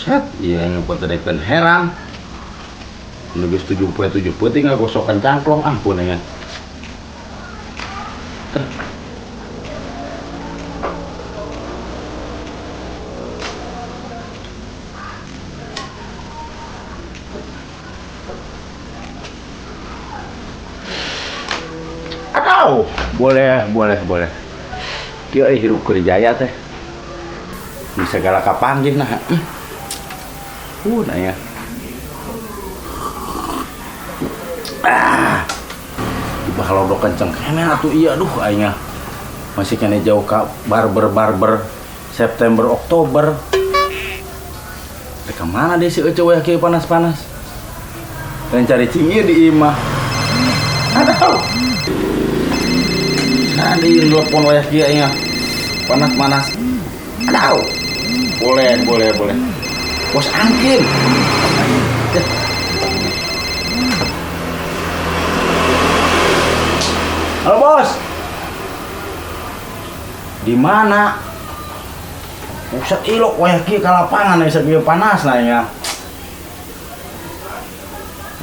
Buset, iya ngepotedekeun herang. Nu geus 7 poe 7 peuting ngagosokan cangklong, ampun ya. Atau boleh, boleh, boleh. Kieu euy hirup keur jaya teh. Bisa segala kapanggih nah. Nah ya. Ah. Bah lodok kenceng keneh atuh ieu, aduh aing mah. Masih keneh jauh ka barber-barber September Oktober. Rek ka mana deh si Ece weh kieu panas-panas. Dan cari cing ieu di imah. Aduh. Nah, di telepon wayah kieu aing mah. Panas-panas. Aduh. Boleh, boleh, boleh. Bos angkin. Halo bos. Di mana? Buset ilok wayah kieu ka lapangan geus kieu panas nah ya.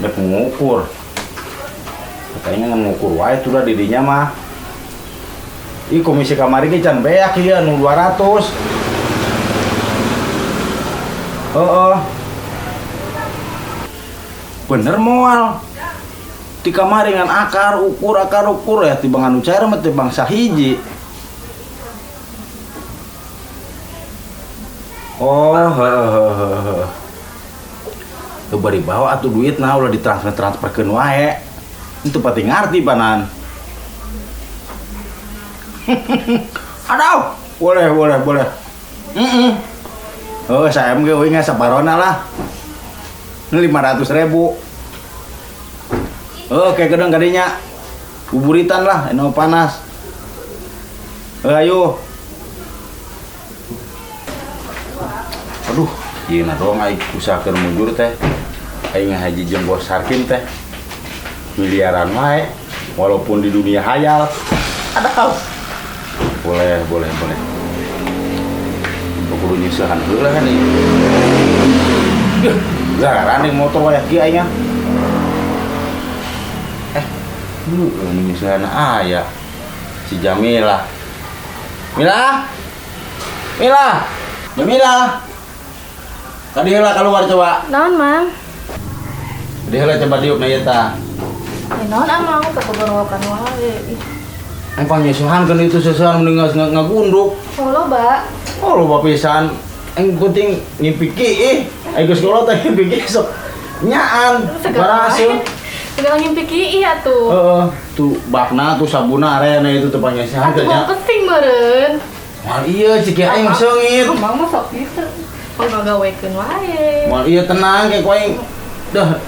Dek ngukur. Katanya ngukur wae tuh dah didinya mah. Ih komisi kamari ge can beak ieu nu 200. Heeh. Bener moal. Ti kamari ngan akar ukur ya tibang anu cair mah tibang sahiji. Oh, heeh heeh heeh. Teu bari bawa atuh duit nah ulah ditransfer-transferkeun wae. Itu pati ngarti panan. Aduh, boleh boleh boleh. Heeh. Oh, saya mah ge euy saparona lah. Ini 500.000. Oh, kayak gedeng kadinya. Buburitan lah, ini panas. Ayo. Aduh, ieu na doang aing usahakeun mundur teh. Aing ngahaji jeung bos Harkim teh. Miliaran wae walaupun di dunia hayal. Aduh. Boleh, boleh, boleh. Kudu nyeusehan heula kan ieu. Yuh, gararandeng motor wayah kieu aing mah. Nu nyeusehan aya. Si Jamilah. Mila. Mila. Jamila. Kadi heula keluar coba. Naon, Mang? Kadi heula coba diuk na ieu tah. Naon amang teu keborowokan wae. Aing panyeusehan keun itu seusehan mending geus ngagunduk. Oh, loba. Oh, loba pisan. Aing penting ngimpi ki ih. Aing geus kolot teh ngimpi ki sok nyaan. Baraseuh. Segala ngimpi ki ih atuh. Heeh, tuh bakna tuh sabuna areana itu teh panyeusehan teh nya. Atuh penting meureun. Moal ieu cik aing seungit. Mang mah sok kitu. Kok ngagawekeun wae. Moal ieu tenang ke ku aing. Dah.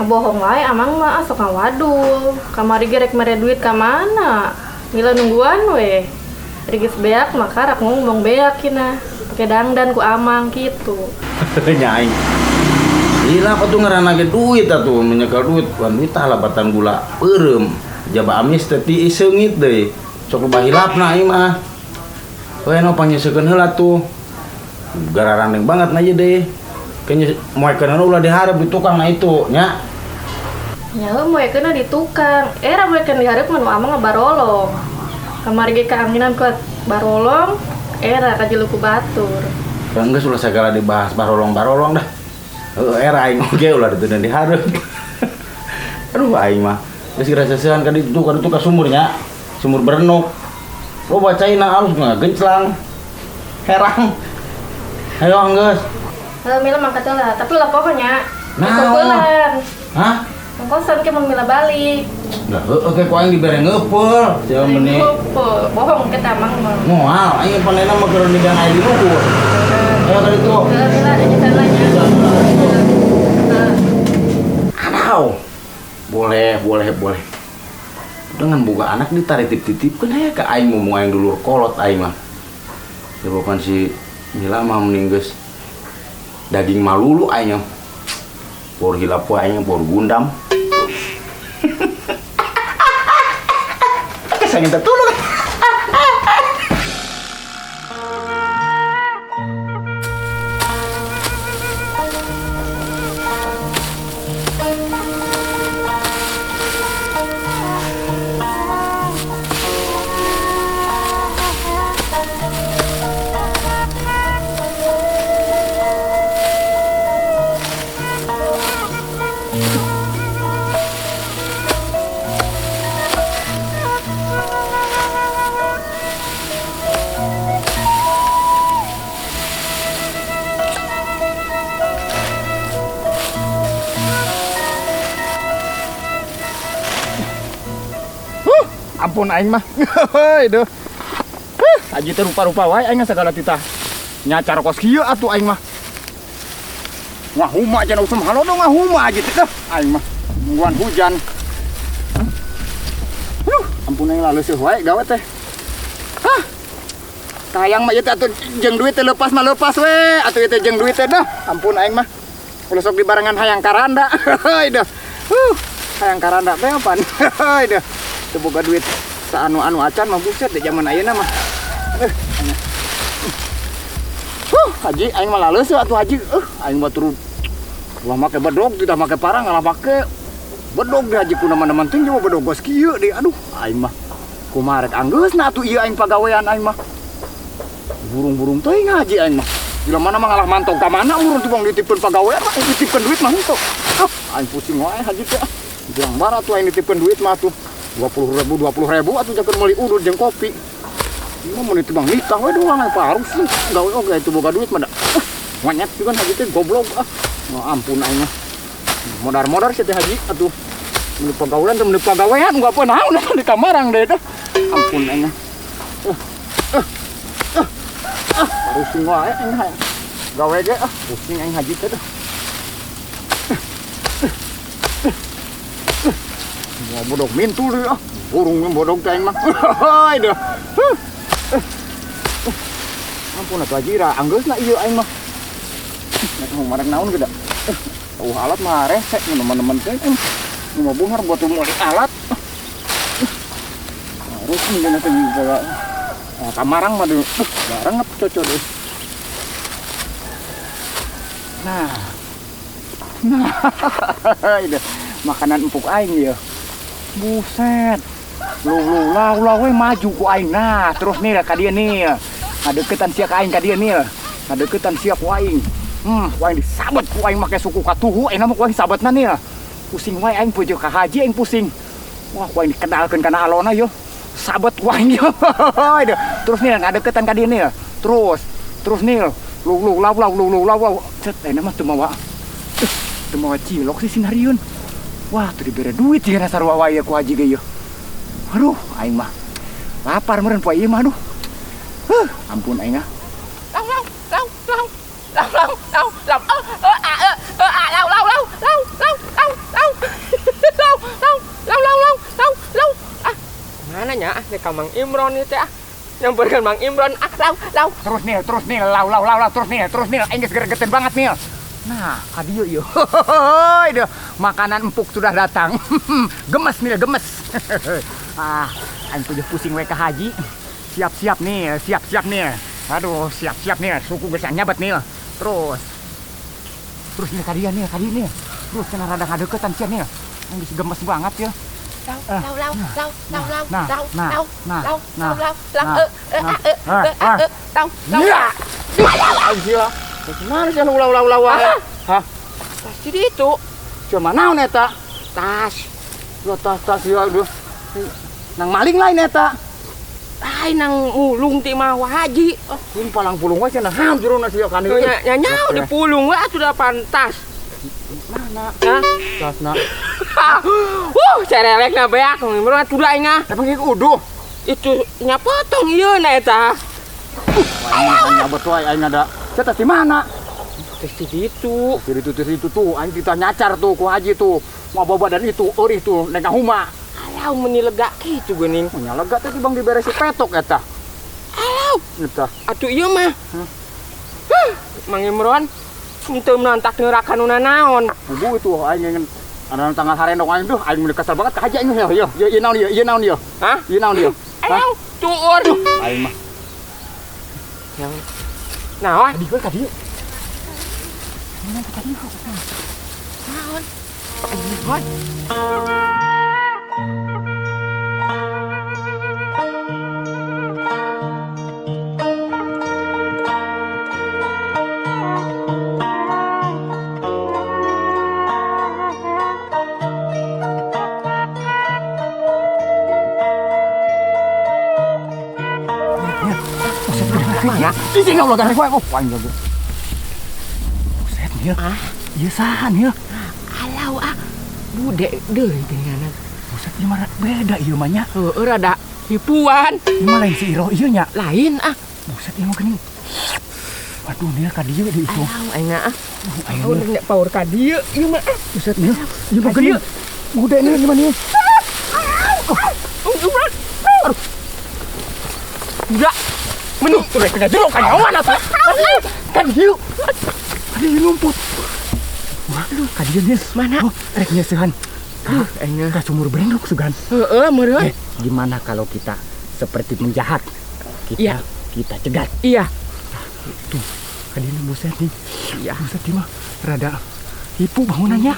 Bohong wae amang mah sok ngawadul. Kamari ge rek mere duit ka mana? Mila nungguan we. Rigis beak maka rak ngomong beak kina. Pakai dangdan ku amang gitu. Nya aing. Gila kok tuh ngaranna ge duit atuh menyekel duit, bukan duit tah labatan gula peureum. Jaba amis teh ti seungit deui. Sok loba hilapna aing mah. We nu panyeusekeun heula tuh. Gararandeng banget na ieu deui. Kayaknya moekeun ulah dihareup di tukang na itu nya. Nya heuh moekeun di tukang. Era moekeun dihareup mah nu amang barolong. Kamari ge kaanginan kuat barolong, era ka ku batur. Geus ulah sagala dibahas barolong-barolong dah. Heuh era aing oge ulah diteuneun dihareup. Aduh aing mah geus geura seusehan ka ditu ka ditu ka sumurnya. Sumur berenuk. Loba caina alus ngagenclang. Herang. Ayo geus. Heuh Mila mangkat heula, tapi ulah pokoknya. Naon? Hah? Ongkosan ke mun Mila balik. Lah heueuh ke ku aing dibere ngeupeul. Sia meni. Ngeupeul. Bohong ke tamang mah. Moal, aing panena mah keur nigang aya di luhur. Ayo ka ditu. Heuh Mila nya nya. Aduh. Boleh, boleh, boleh. Dengan boga anak ditaritip-titipkeun aya ka aing ngomong aing dulur kolot aing mah. Ya bukan si Mila mah mending geus daging malulu aing mah. Por hilap wae aing por gundam. Kesangin tertulung. Ampun aing mah. Heuy deuh. Haji teh rupa-rupa wae aing sagala titah. Nyacar kos kieu atuh aing mah. Ngahuma cenah usum halodo ngahuma haji teh deuh aing mah. Nungguan hujan. Aduh, ampun aing laleuseuh wae gawe teh. Hah. Kayang mah ieu teh atuh jeung duit teh lepas mah lepas we, atuh ieu teh jeung duit teh dah. Ampun aing mah. Ulah sok dibarengan hayang karanda. Heuy deuh. Hayang karanda teh apaan? Heuy deuh. Teu boga duit saanu-anu acan mah buset deh zaman ayeuna mah. Haji aing mah laleuseuh atuh haji. Aing mah turun. Ulah make bedog, tidak make parang, ngalah make bedog deh haji kuna mana penting coba bedog gos kieu deh. Aduh, aing mah kumaha rek anggeusna atuh ieu aing pagawean aing mah. Burung-burung teuing haji aing mah. Bila mana mah ngalah mantog ka mana urang teh bang dititipkeun pagawean mah, dititipkeun duit mah henteu. Aing pusing wae haji teh. Bilang bara atuh aing dititipkeun duit mah atuh. 20.000 20.000 atuh jakeun meuli udud jeung kopi. Ini mah mun ditibang nikah we doang aing parus sih. Gawe oge itu boga duit mah da. Monyet juga haji teh goblok ah. Oh, ampun aing mah. Modar-modar sia teh haji atuh. Mun pagaulan teh mun pagawean enggak apa naon di kamarang deh teh. Ampun aing mah. Pusing wae aing hayang. Gawe ge ah pusing aing haji teh. Mau bodog mintul deui ah. Burung bodog teh aing mah. Heuy deuh. Ampun atuh haji ra anggeusna ieu aing mah. Nek marek naon ge da. Alat mah resek teman-teman teh. Nu mah beunghar buat meuli alat. Harus mungkin teh boga kamarang mah deui. Barang apa cocok deh. Nah. Nah, ini makanan empuk aing ya. Buset. Lu lau lau we maju ku aing. Nah, terus nih ka dieu nih. Ngadeukeutan sia ka aing ka dieu nih. Ngadeukeutan sia ku aing. Ku aing disabet ku aing make suku katuhu, aing mah ku aing sabetna nih. Pusing wae aing pujo ka haji aing pusing. Wah, ku aing dikedalkeun kana alona yo. Sabet ku aing yo. Terus nih ngadeukeutan ka dieu nih. Terus, terus nih. Lu lu lau lau lu lu lau lau. Cet, aing mah teu mawa. Teu mawa cilok sih sinarieun. Wah, tuh dibere duit ya sarua wae ku haji ge yeuh. Aduh, aing mah lapar meureun poe ieu mah aduh. Ampun aing ah. Lau lau lau lau lau lau lau lau a a lau lau lau lau lau lau lau lau lau lau lau lau lau lau. Ah, mana nya ah ka Mang Imron ieu teh ah. Nyamperkeun Mang Imron ah lau lau. Terus nih lau lau lau lau terus nih aing geus geregetan banget nih. Nah, ka dieu ieu. Heuy, makanan empuk sudah datang. Gemes nih, gemes. Ah, aing punya pusing we ka haji. Siap-siap nih, siap-siap nih. Aduh, siap-siap nih, suku geus nyabet nih. Terus. Terus nih ka dieu nih, ka dieu nih. Terus cenah rada ngadeukeutan sia nih. Aing geus gemes banget ya. Lau lau lau lau lau lau lau lau lau lau lau lau e e lau lau. Ya. Mana sih anu lau lau lau? Hah? Tas di ditu. Cuma naon eta? Tas. Lo tas tas ieu aduh. Nang maling lain eta. Ai nang mulung ti mah haji. Pun palang pulung wae cenah haam juruna sia kan ieu. Nya nya di pulung we atuh da pantas. Mana? Hah? Tasna. Cerelekna beak Imron atuh da aing ah. Tapi uduh. Itu nya potong ieu na eta. Aing nyabet wae aing ada. Saya tas di mana? Tas di ditu. Tas di ditu tuh, aing ditah nyacar tuh ku haji tuh. Mau bawa badan itu, eurih tuh, neng huma. Alau meni lega kitu geuning. Nya lega teh bang diberesi petok eta. Alau. Eta. Atuh ieu mah. Huh. Mang Imron, henteu menantak neurakan nu naon. Bu itu aing ingin anu tanggal harendong aing tuh, aing mun kesel banget ka haji aing yo. Yo ieu naon ieu? Ieu naon ieu? Hah? Ieu naon ieu? Alau, tuur. Aing mah. Yang naon? Ka dieu, ka dieu. Mana ka dieu? Naon? Naon? Izin Allah garek wae. Oh, aing jago. Buset nih. Ah, ieu saha nih? Alau ah. Bude deui geuningan. Buset, ieu mah beda ieu mah nya. Heeh, rada hipuan. Ieu mah lain si Iroh ieu nya. Lain ah. Buset, ieu mah geuning. Aduh, nih ka dieu di itu. Alah, aing ah. Aing nya power ka dieu ieu mah. Buset, nih. Ieu mah geuning. Bude nih gimana nih? Aduh. Enggak. Meni rek ka jero kanyawan atuh. Ka dieu. Ka dieu ngumput. Waduh, ka dieu nih. Mana? Oh, rek nyeusehan. Aing ka sumur brendok sugan. Heeh, meureun. Gimana kalau kita seperti penjahat? Kita kita cegat. Iya. Tuh, ka dieu buset nih. Iya. Buset ieu mah rada hipu bangunannya.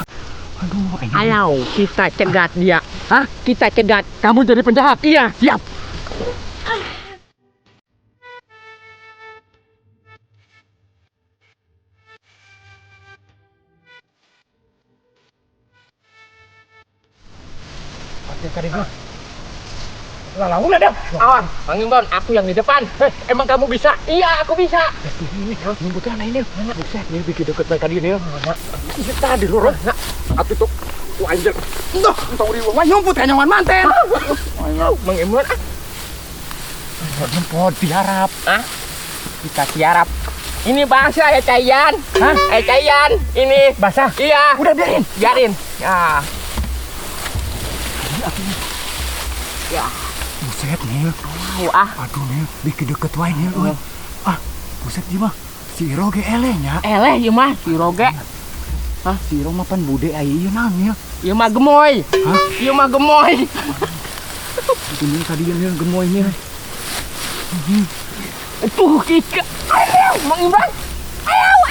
Aduh, aing. Alau, kita cegat dia. Hah? Kita cegat. Kamu jadi penjahat? Iya. Siap. Lalu ada. Awan, Bang Imbon, aku yang di depan. Hei, emang kamu bisa? Iya, aku bisa. Ini, nyumputnya anak ini. Buset, ini bikin deket mereka di ini. Iya tadi lho, atuh tuh. Wah, anjir. Tuh, entong riweuh mah nyumput kanyawan manten. Bang Imbon, ah. Nyumput tiarap. Hah? Kita tiarap. Ini basah ya, Cayan. Hah? Cayan, ini basah. Iya. Udah biarin. Biarin. Ya. Ya. Buset nih. Aduh, ah. Aduh nih, bikin deket wae nih. Ah, buset ieu mah. Si Iro ge eleh nya. Eleh ieu mah, si Iro ge. Hah, si Iro mah pan bude aya ieu naon ieu? Ieu mah gemoy. Hah? Ieu mah gemoy. Itu nih tadi nih gemoy nih. Tuh kika. Aduh, Mang Imran. Aduh,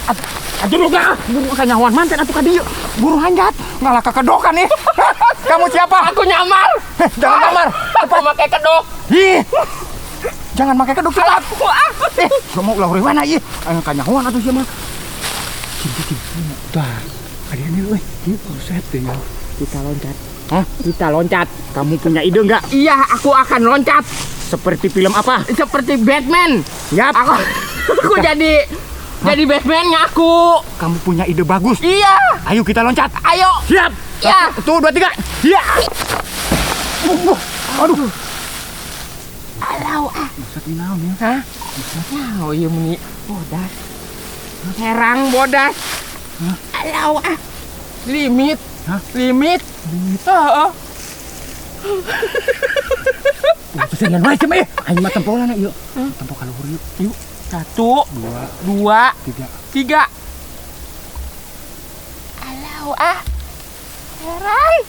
ah. Aduh, enggak. Buru kanyawan manten atuh ka dieu. Buru hanjat. Ngalah kekedokan nih. Kamu siapa? Aku nyamar. Jangan nyamar. Aku pakai kedok. Ih. Jangan pakai kedok cepat. Gak mau ulah mana ieu. Anu kanyahoan atuh sia mah. Cing. Tah. Ada ini euy. Ieu buset tinggal. Kita loncat. Hah? Kita loncat. Kamu punya ide enggak? Iya, aku akan loncat. Seperti film apa? Seperti Batman. Yap. Aku jadi Batman-nya aku. Kamu punya ide bagus. Iya. Ayo kita loncat. Ayo. Siap. Ya. 1, 2, 3. Ya. Aduh. Alau ah. Buset ini naon ya? Hah? Oh iya meni bodas. Herang bodas. Hah? Alau ah. Limit. Hah? Limit. Limit. Heeh. Pesengan wae cem eh. Aing mah tempolan yuk. Tempo ka luhur yuk. Yuk. 1, 2, 3. 3. Alau ah. Herang.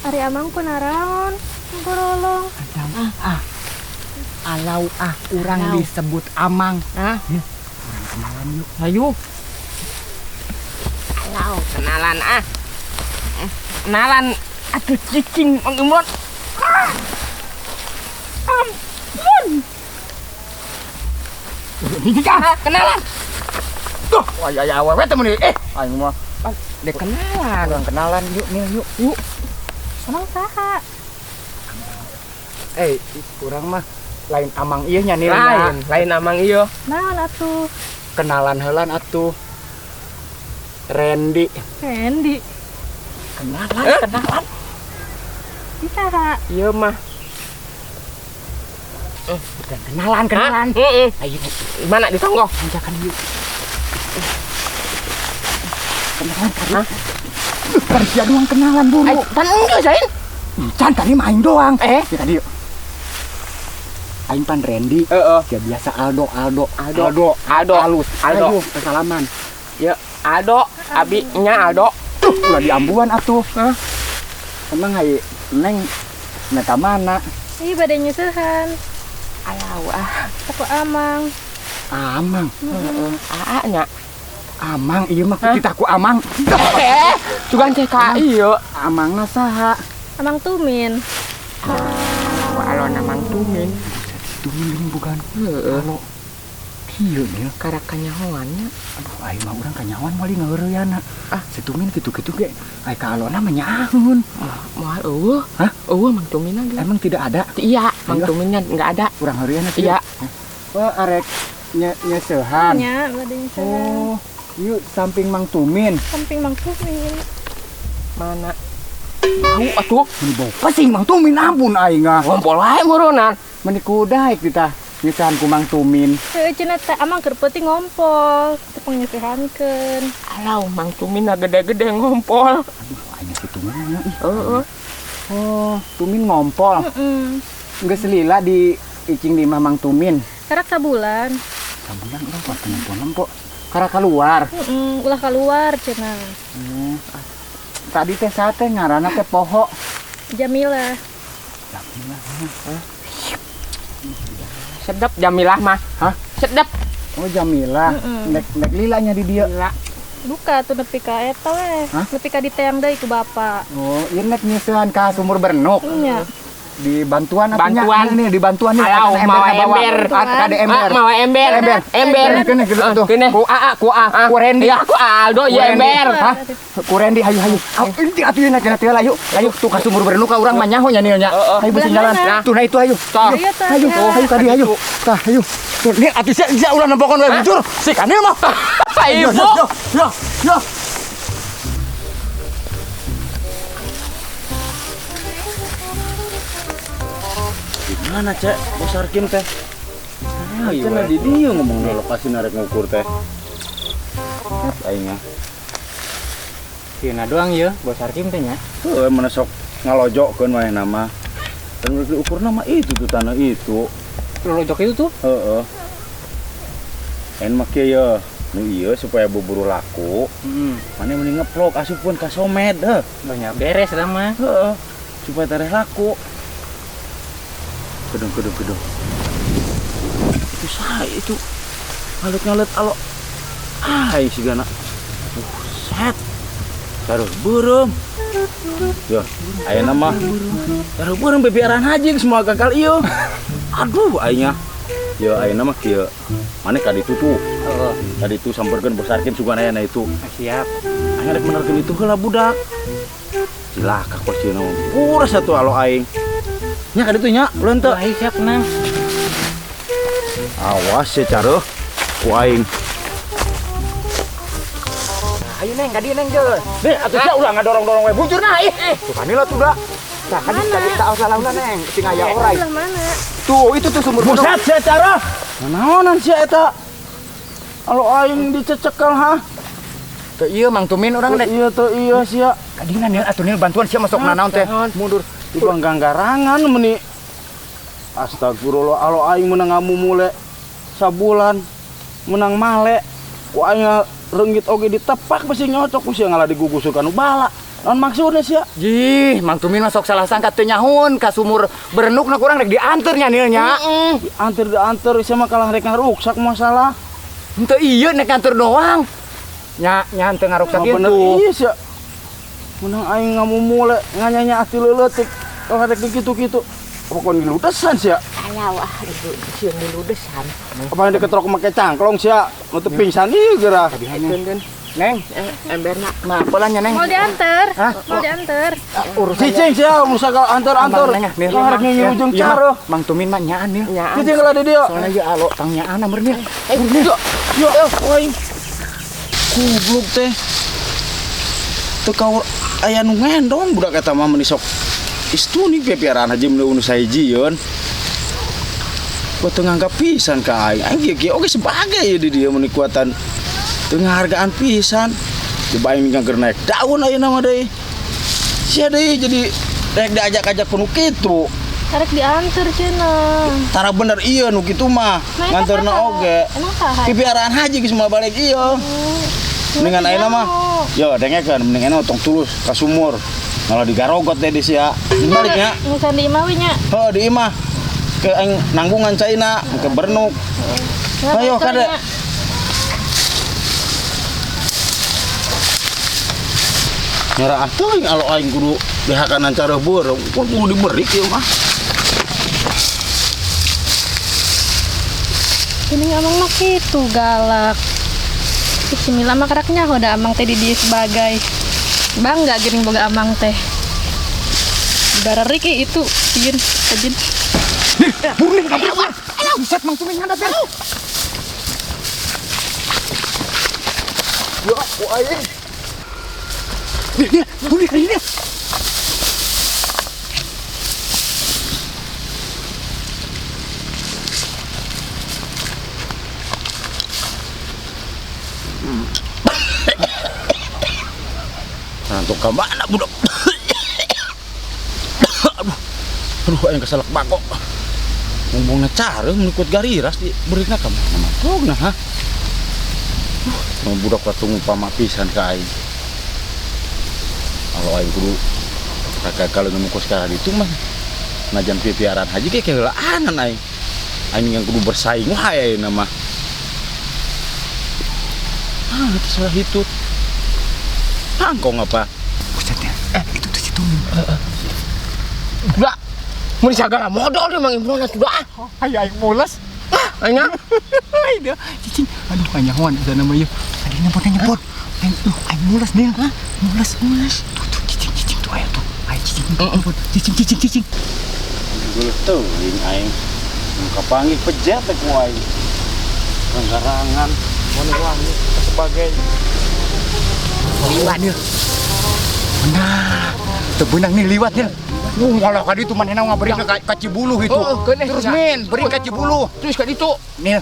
Ari amang kunaraon, gorolong. Ah. Alau ah, urang disebut amang. Hah? Ya, urang kenalan yuk. Ayo. Alau, kenalan ah. Kenalan. Aduh cicing Mang Imron. Ah. Ampun. Ah, kenalan. Tuh, wah ya ya awewe teh meuni. Aing mah. Dek kenalan. Urang kenalan yuk nih yuk. Yuk. Amang saha? Urang mah lain amang ieu nya nih. Lain amang ieu. Naon atuh? Kenalan heulan atuh. Randy. Randy. Kenalan, kenalan. Bisa, Kak. Ieu mah. Bukan kenalan, kenalan. Heeh. Ayo mana ditonggoh? Anjakan yuk. Kenalan, kenalan. Kerja doang kenalan buru. Pan enggak, Zain. Can tadi mah aing doang. Ya tadi yuk. Aing pan Randy. Heeh. Ya biasa Aldo, Aldo, Aldo, Aldo, Aldo, Alus, Aldo. Ayo, salaman. Ya, Aldo, abi nya Aldo. Tuh, ulah diambuan atuh. Hah? Emang haye Neng neta mana? Ih, bade nyeusehan. Alau ah. Aku amang. Amang. Heeh. Aa nya. Amang ieu mah kita ku amang. Sugan teh ka ieu. Amangna saha? Amang Tumin. Alon amang Tumin. Tumin geuning bukan. Heeh. Alo. Iya nih. Karak kanyahoannya. Aduh, aing mah urang kanyahoan moal ngaheureuyana. Ah. Si Tumin kitu-kitu ge ai ka alona mah nyaahun. Moal eueuh. Hah? Eueuh Mang Tuminna ge. Emang tidak ada? Iya, Mang Ayo. Tuminnya enggak ada. Urang heureuyana teh. Iya. Oh, arek nyeseuhan. Nya, bade nyeseuhan. Oh, yuk samping Mang Tumin. Samping Mang Tumin. Mana? Bau atuh. Meni bau pesing Mang Tumin, ampun aing ah. Ngompol wae meureunnan. Meni kudaek kita nyeseuhan ku Mang Tumin. Heueuh cenah teh amang keur peuting ngompol, teu pangnyeuseuhankeun. Alau Mang Tumin gede-gede ngompol. Aduh, aing si Tumin nya ih. Heeh. Oh, Tumin ngompol. Heeh. Geus lila di icing di imah Mang Tumin. Karak sabulan. Sabulan urang kuat nempo-nempo. Karak keluar. Heeh, ulah keluar cenah. Tadi teh sate ngaranna teh poho. Jamilah. Jamilah. Hah? Sedap Jamilah mah. Hah? Sedap. Oh, Jamilah. Nek lilanya di dia. Lila. Duka tuh nepi ka eta we. Nepi ka diteang deui ku bapak. Oh, ieu nek nyeusehan ka sumur bernuk. Nya. Di bantuan atuh nya. Bantuan. Nih, di bantuan nih. Alau, Ada ember mawa ka bawah. ember. Ada ember. Ah, mawa ember. Ember. Ember. Kene, kene, tuh. Kene. Ku AA, ku A, ku Randy. Ya, ku Aldo Ku ya Randy. ember. Hah? Ku Randy, hayu hayu. Au, ini atuh ieu naik heula yuk. Ayo tuh ka sumur bernuk ka urang mah nyaho nya nih nya. Hayu beusi Belah jalan. mana? Tuh nah itu hayu. Tah. Ayo, tah. Hayu, hayu kadi hayu. Tah, hayu. Tuh, nih atuh sia sia ulah nempokon we bujur. Si Kanil mah. Ibu. Yo, yo, yo. Mana cek bos Arkim teh? Cenah di dieu ngomong lokasi narek ngukur teh. Aing ah. Tina doang ya, bos Arkim teh nya. Heuh, mana sok ngalojokkeun manehna mah. Dan ukur nama itu tuh tanah itu. Lolojok itu tuh? Heeh. En mah kieu ye. Nu ieu supaya buburu laku. Mane mending ngeplok asupkeun ka somed heuh. Banyak beres lah mah. Heeh. Supaya tereh laku. Kedung kedung kedung. Itu saya itu ngalet-ngalet alo. Ai sigana. Buset. Taruh beureum. Yo, ayeuna mah taruh beureum bebiaran haji semua gagal ieu. Aduh aingnya. Yo ayeuna mah kieu. Mane ka ditu tuh. Heeh. Ka ditu samperkeun bos Arkim sugan aya na itu. Siap. Aing rek menerkeun itu heula budak. Cilaka kos ieu mah. Pura satu alo aing. Nya ka ditu nya, ulun teu. Aing siap nang. Awas ya careuh ku aing. Ayo neng, ka dieu neng geus. Nih atuh sia ulah ngadorong-dorong we bujur nah ih. Tuh kanila tuh da. Tah ka dieu tadi tah ulah neng, sing aya orai. Belah mana? Tuh, itu tuh sumur bernuk. Buset sia careuh. Naonan sia eta? Alo aing dicecekel ha. Teu ieu Mang Tumin urang Teu dek. ieu teu ieu sia. Ka dieu nih atuh nil bantuan sia masuk nanaon teh. Mundur. Ibang ganggarangan meni. Astagfirullah, alo aing menang ngamumule sabulan menang male. Ku aing reunggit oge ditepak besi nyocok ku sia ngalah digugusukan bala. Naon maksudna sia? Jih, Mang Tumin mah sok salah sangka teu nyahun ka sumur bernuk na kurang rek dianteur nya nil nya. Heeh. Dianteur dianteur sia mah kalah rek ngaruksak masalah. Henteu ieu nek nganteur doang. Nya nya henteu ngaruksak Nah, ieu bener tuh. Iya sia. Menang aing ngamumule nganyanya ati leuletik. Kalau rek kitu-kitu. Apa kon diludesan sia? Alau ah, ibu sieun diludesan. Apa yang diketrok make cangklong sia? Nu teu pingsan ieu geura. Keun Neng, emberna. nah pola nya neng. Mau diantar? Hah? Mau diantar? Urusan Cicing sia urusan ka antar-antar. Neng, nih. Lah rek ngingi ujung careuh. Mang Tumin mah nyaan nih. Nyaan. Cicing lah di dieu. Soalnya ieu alo tang nyaan ameur nih. Yo, yo, aing. Goblok teh. Teu kaur aya nu ngendong budak eta mah meuni sok. Istuni pipiaran haji meuni nu sahiji yeun. Kok teu nganggap pisan ka aing. Aing kieu-kieu oge sebagai ieu di dieu meuni kuatan. Teu ngahargaan pisan. Coba aing minggang keur naik daun ayeuna mah deui. Sia deui jadi rek diajak-ajak nu kitu. Karek diantar cenah. Tara bener ieu nu kitu mah. Nah, eta Nganterna saha? oge. Emang saha? Pipiaraan haji geus moal balik ieu. Mendingan ayeuna mah. Yo dengekeun mending ayeuna tong tulus ka sumur. Malah digarogot teh di sia. Balik nya. Ngusan di imah we nya. Heuh di imah. Ke aing nanggungan caina, ke bernuk. Ayo kade. Nyara atuh alo aing kudu dihakanan cara beureum, kudu diberik ieu mah. Geuning amang mah kitu galak. Ih, si Mila mah karaknya udah amang teh di dieu sebagai bangga geuning boga amang teh. Bararik ih itu sieun kajin. Buruan kamu. Buset Mang Tumin ngadap ya. Ya, ku aing. Nih, nih, buruan ka dieu. Nantuk ka mana budak? Aduh, aduh, aing keselak bako. Ngomongna careung ikut gariras di beritna ka mana mantogna ha? Duh, budak patung upama pisan ka aing. Kalau aing kudu kakak kalau nemu kos sekarang itu mah najan pipiaran haji ge keheulaanan aing. Aing yang kudu bersaing wae ayeuna mah. Ah, itu salah hitut. Pangkong apa? Buset ya. Itu tuh si Tumin. Udah. Mun sagala modal dia Mang Imron sudah ah. Ayo aing mules. Ah, aing. Ai dia cicing. Aduh kanyahoan asa nama ieu. Adi nyempot nyempot. Aing duh aing mules dia. Hah? Mules mules. Tuh tuh cicing cicing tuh aya tuh. Aing cicing nyempot. Cicing cicing cicing. Geuleuh teuing aing. Muka panggih pejet teh ku aing. Ranggarangan, wangi-wangi sebagai liwat. Nah, teu beunang nih liwat nih. Malah ka ditu manehna ngaberi ka Cibuluh itu. Oh, terus Min, beri ka Cibuluh. Terus ka ditu. Nih.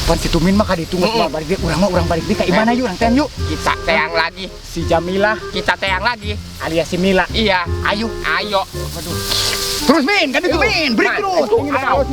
Pan si Tumin mah ka ditu geus balik deui. Urang mah urang balik deui ka imana yuk, urang teang yuk. Kita teang lagi. Si Jamilah, kita teang lagi. Alias si Mila. Iya. Ayo. Ayo. Waduh. Terus Min, ka ditu Min, beri terus. Ayo.